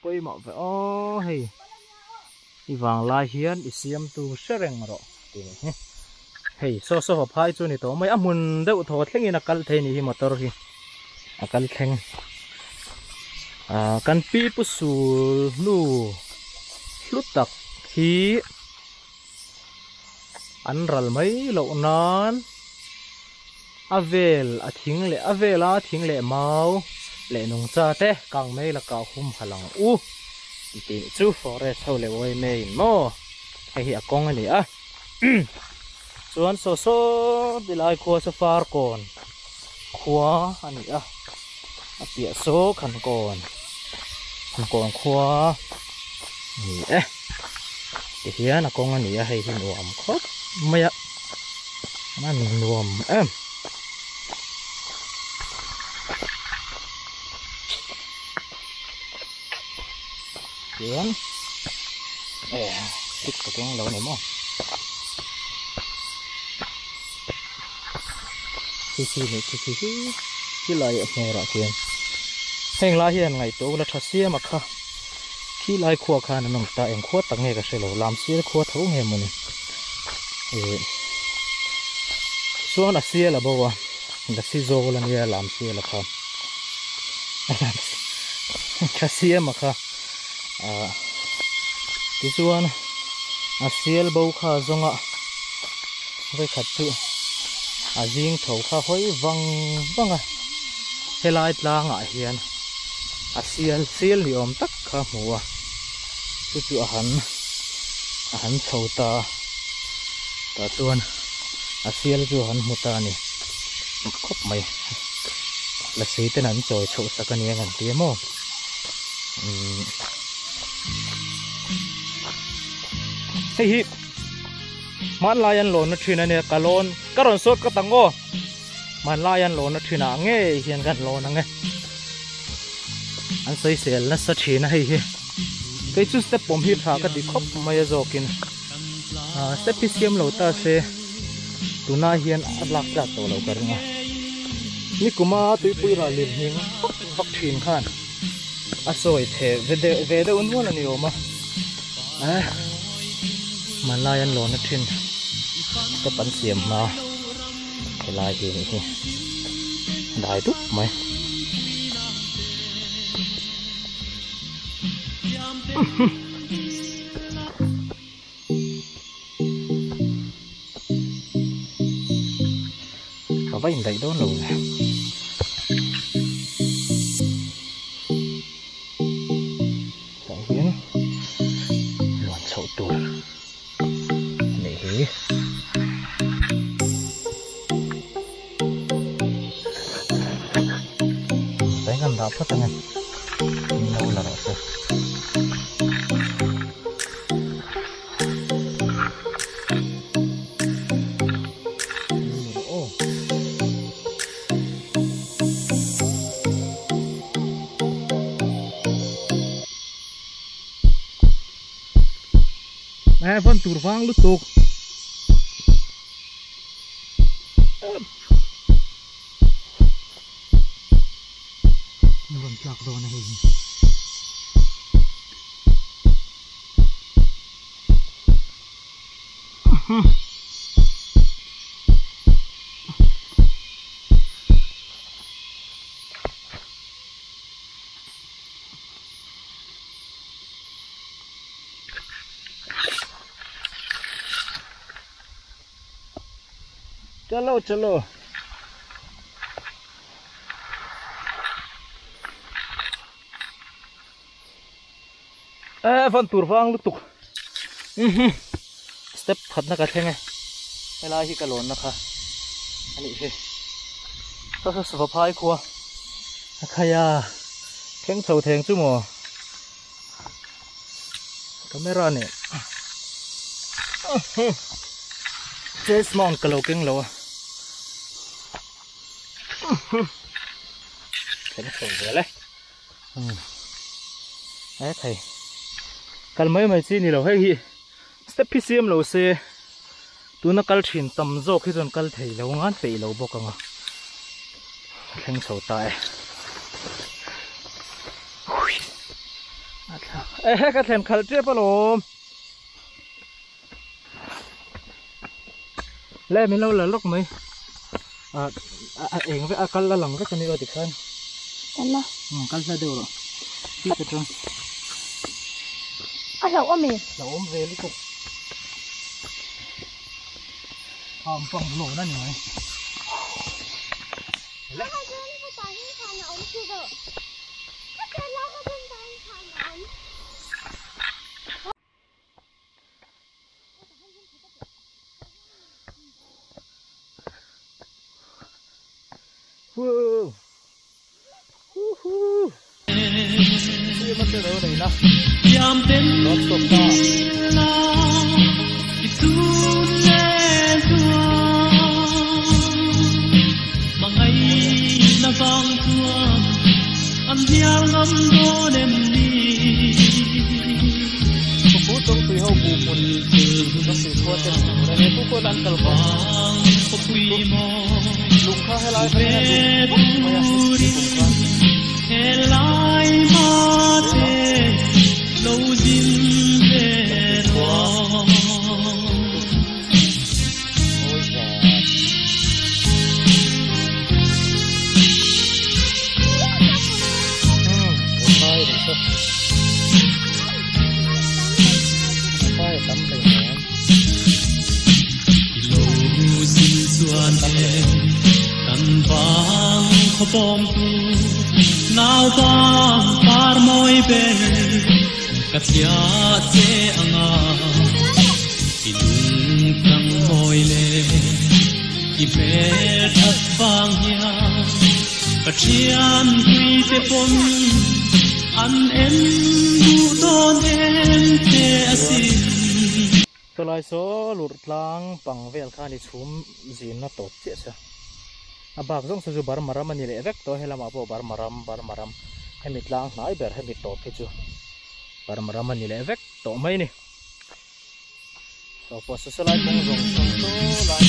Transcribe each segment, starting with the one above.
pawimawh ve aw hei i vanglai hian i siamtu hre reng rawh tih ni hi hei saw saw haw phai chu ni tawh mai a hmun deuh thaw thlengin a kal thei ni hi motor hi a kal thleng ah kan pi pu sul hnu hlu tak hi an ral mai loh nan a vel a thing leh a vela thing leh mau leh nungcha te kang mai lakah hum ha lang u tih chu forest ho leh yma in maw hei hi a kawng a ni a chuan saw saw tilai khua saw farkawn khua a ni a a piah saw khankawn khankawn khua a ni e tihian a kawng a ni a hei hi nuam khawp mai a a nuam em. Chuan e tik ka keng lo ni maw khi khi leh khi khi khi khi lai ah hmawr ah khian heng lai hian ngaihtuah ula tha siam a kha khi lai khua khan an awm ta eng khua tak nge ka hre lo lam sir khua tho nge mawni eh chuan a sial a bo a lasi zawl ania lam sial a kha tha siam a kha ah tichuan a sial bo kha zawnga vawikhat chu a zing tho kha hawi vang vang a helai tlangah hian a sial sial ni awm tak kha a hmu a chu chu a han a han chho ta a tah chuan a sial chu a han hmu ta a ni khawp mai lasi ten an chawi chhoh sak a ni ang an ti a maw umm hei hi hmanlai an lawn na thin a nia ka lawn ka rawn sawt ka tang aw hmanlai an lawn na thin ah ngei hian kan lawn ang e an sawisel nasa thin a hei hi kei chu step awm hi tha ka ti khawp mai a zawkin ah step hi siam lo ta se tunah hian a lak tlak tawh lo ka ring a nikuma tuipui rah lim hming vak vak thin khan a sawi chhe ve deuh ve deuh nual a ni awm a eh hmanlai an lawn na thin step an siam hma helai hi nih hi dai dup mai. Ka va indaih dawn lo ve. Tah hian luan chhoh tur a nih hi. Tlai kan dah phawt ang e. Min lo la rawh se. Nè van tur vang lutuk. Rawn tlak dawn a hei hi. Chalo chalo. E van tur vang lutuk. Mhm. Step khatna ka thleng e. Helai hi ka lawnna kha a nih hi. Saw saw sava phai khua. A khaia thleng chho theng chu maw. Camera nen. Chest mount ka lo keng lo a. Thleng chho zel e. He thei kal mai mai chi ni lo hei hi step hi siam lo se tuna kal thin tam zawk hi chuan kal thei lo ngan peih lo bawk ang a thleng chho ta e. Ehe ka thlen khalh tep alawm. Le min lo la lawk mai. A a eng vek a kal a lang vek ani aw tikhan. Tana. Um kal hla deuh rawh. Ti ta chuan. A hlauhawm e. Hlauhawm ve lutuk. Kham pang hlawn ani mai. Le. Wow. Woohoo. Chulai saw lurh tlang pang vel kha ni chhum zinna tawp chiah sa. A bak zawng saw chu Burma ram a ni leh vek tawh a, helamah pawh Burma ram, Burma ram hemi tlang hnai ber hemi tawp hi chu Burma ram a ni leh vek tawh mai a ni. Saw pawh saw sawlai kawng zawng zawng sawlai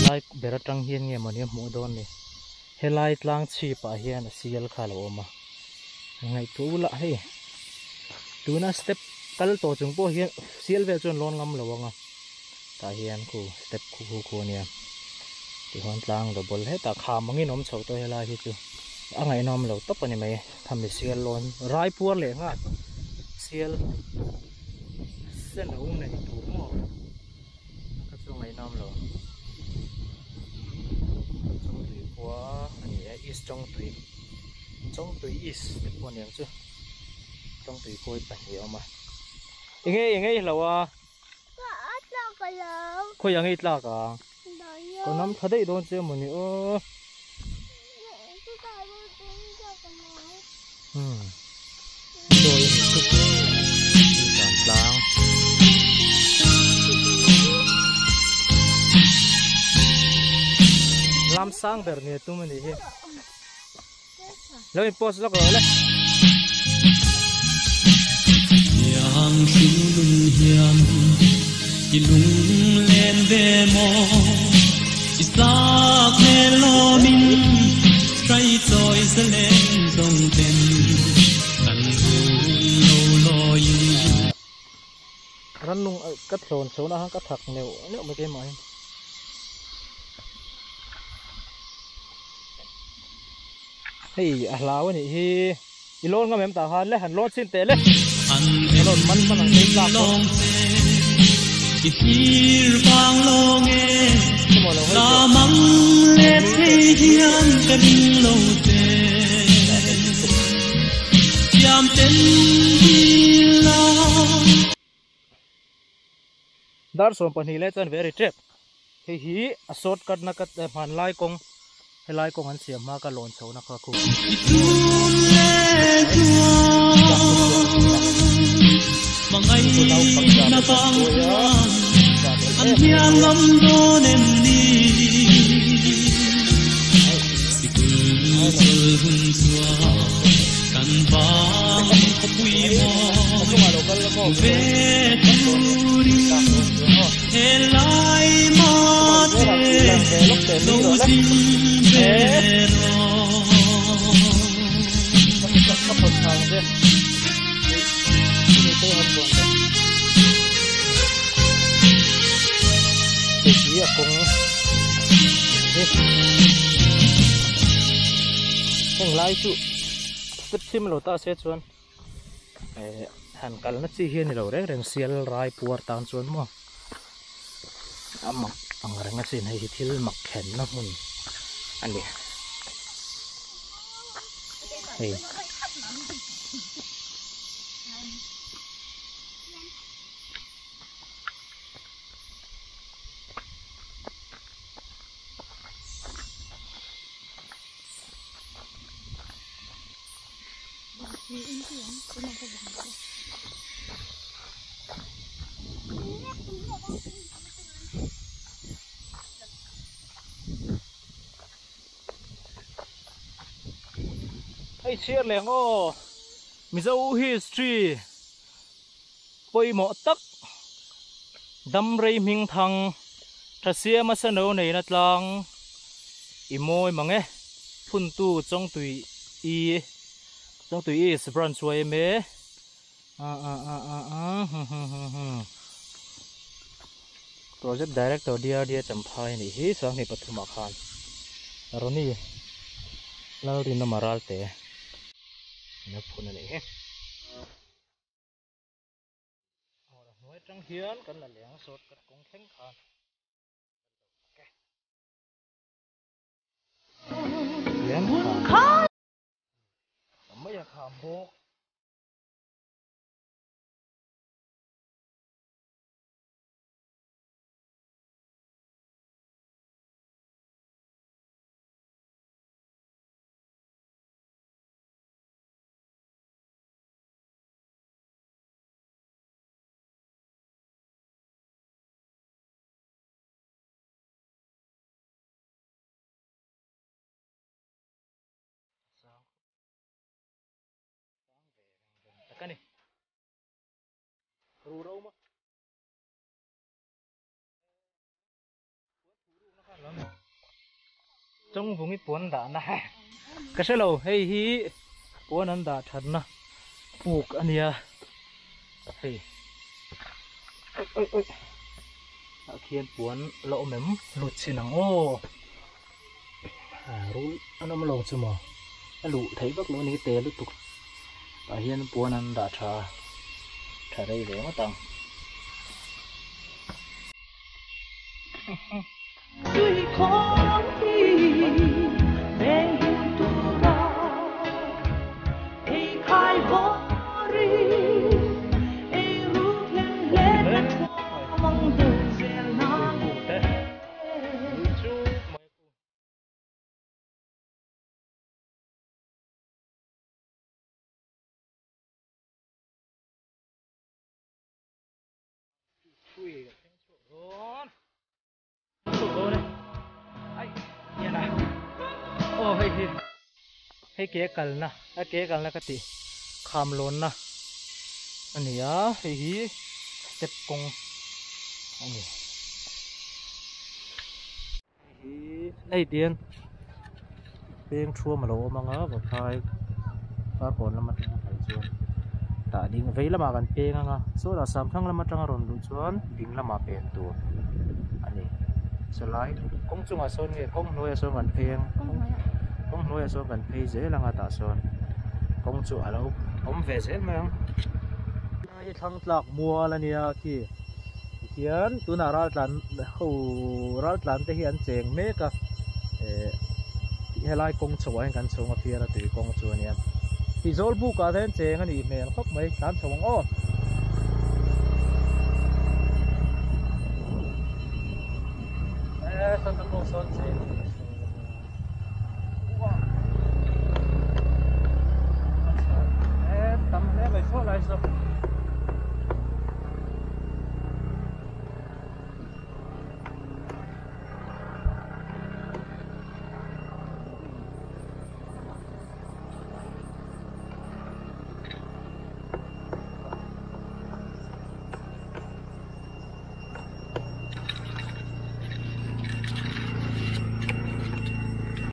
Lai ber atang hian nge mawni a hmuh dawn ni helai tlang chhip ah hian a sial kha a lo awm a ngaihtuah ula hei tuna step kal tawh chung pawh hian sial vel chuan lawn ngam lo ang a tah hian khu step khu khu khu ania tichuan tlang double hetah kham angin awm chho tawh helai hi chu a ngaihnawm lo tawp a ni mai khami sial lawn rai puar leh nghal sial sen a nei tur maw. Ka chu ngaihnawm lo. Chawngtui khua a ni e, East Chawngtui. Chawngtui East te pawh a ni ang chu. Chawngtui khua hi pahnih a awm a. Enge enge i hlo a? Ka a tlak a lo. Khawi ang i tlak a? Ka nam tha daih dawn che mawni aw. Hmm. Sawi a ni chu. Tlan tlang. Lam sang ber ni tum a ni hi. Lo in post lawk rawh le. Yang hring nun hian i lung len ve maw i sak hmel lawmin hrai chawi zalen zawng ten kan hun lo lawiin. Rannung ka thlawn chho na khan ka thak neuh neuh mai keimah hian. Hei a hlau a nih hi i lawn ngam em tah khan le han lawn chhin teh le a lawn man man ang phei tlak pawh Khawmaw lo hawi teh. Dar 12 leh chuan very trap. Hei hi a short cut na ka hmanlai kawng helai kawng an siam hma ka lawn chho na kha khu. Heng lai chu step sim lo ta se chuan eh han kalna chi hi a ni lo reng reng sial rai puar tan chuan maw a mak ang reng asin hei hi thil mak thlenna hmun a ni hei. Hei chhiar leh ang aw Mizo history pawimawh tak Damrei hming thang tha siama sano neina tlang i mawi mang e phuntu Chawngtui i Chawngtui East Branch yma Project Director DRDA Champhai anih hi Sanghnih pathumah khan Ronnie Lalrinawma Ralte ina phun anih hi. Aw a hnuai atang hian kan la leng shortcut kawng thleng khan. Mai a kham bawk. Sang ve reng reng tak a ni. Ru ro ma. Chawngvungi puan dahna ka hre lo hei hi puan an dah thatna puk a nia hei oi oi oi ah khian puan la awm em lut chhin ang aw rul an awm lo chu maw a luh theih vak lo a ni te lutuk tah hian puan an dah tha tha rei ve ngawt ang. Aw hei hi hei ke kalna a ke kalna ka tih kham lawnna a ni a hei hi step kawng a ni. Hei hi hei tian peng thuam a lo awm ang a vaphai farkawn lam atanga kal chuan tah ding vei lamah kan peng ang a sawtah samthlang lam atanga rawn luh chuan ding lamah pen tur a ni chulai kawng chungah sawn nge kawng hnuaiah sawn kan pheng kawng hnuaiah sawn kan phei zel ang a tah sawn kawng chu a lo awm ve zel mai ang. Hei thlang tlak mual a nia khi tihian tunah ral tlan ho ral tlan te hi an cheng mek a eh helai kawng chho ah hian kan chhung a fiar a tui kawng chu a nia tih zawl buk ah te hian cheng a nih hmel khawp mai tlan chho ang aw. Tam hle mai saw lai saw.